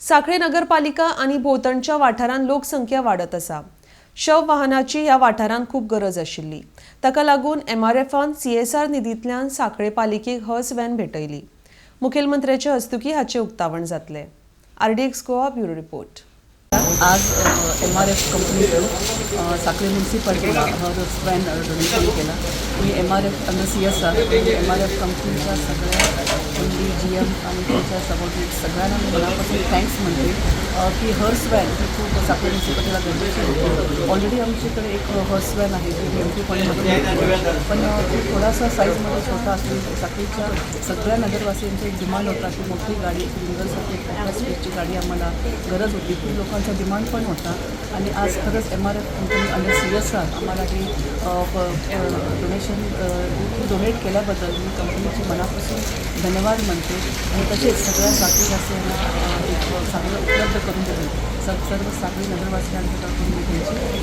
सांखळे नगरपालिका आनी भोंवतणच्या वाठारांत लोकसंख्या वाडत आसा. शव वाहनाची ह्या वाठारांत खूब गरज आशिल्ली. ताका लागून एमआरएफान सीएसआर निधींतल्यान सांखळे पालिकेक हर्स व्हॅन भेटयली. मुखेलमंत्र्याचे हस्तुकीं हाचें उक्तावण जातलें. RDX Goa, bureau report. आज एमआरएफ कंपनी थ्रू साखळी म्युन्सिपाल्टीला हर्स व्हॅन डोनेशन केला. मी एमआरएफ अंडर सीएसआर, एमआरएफ कंपनीच्या सगळ्या एमडी, जीएम आणि त्यांच्या सबॉर्डिनेट सगळ्यांना मी मनापासून thanks म्हणते की हर्स व्हॅन ही खूप साखळी म्युन्सिपाल्टीला गरजेची होती. ऑलरेडी आमच्याकडे एक हर्स व्हॅन आहे जी एमपी फंडमधून मिळते. पण ती थोडासा साईजमध्ये छोटा असून साखळीच्या सगळ्या नगरवासियांचा एक डिमांड होता की मोठी गाडी, एक रिंगरसाठी एक मोठ्या स्पेसची गाडी आम्हाला गरज होती. खूप लोकांचा डिमांड पण होता आणि आज खरंच एमआरएफ कंपनी आणि सीएसआर आम्हाला हे डोनेशन डोनेट केल्याबद्दल मी कंपनीची मनापासून धन्यवाद म्हणते आणि तसेच सगळ्या साखळीवासियांना एक चांगलं उपलब्ध करून दिलं सर्व साखळी नगरवासियांच्या तर्फून मी त्यांची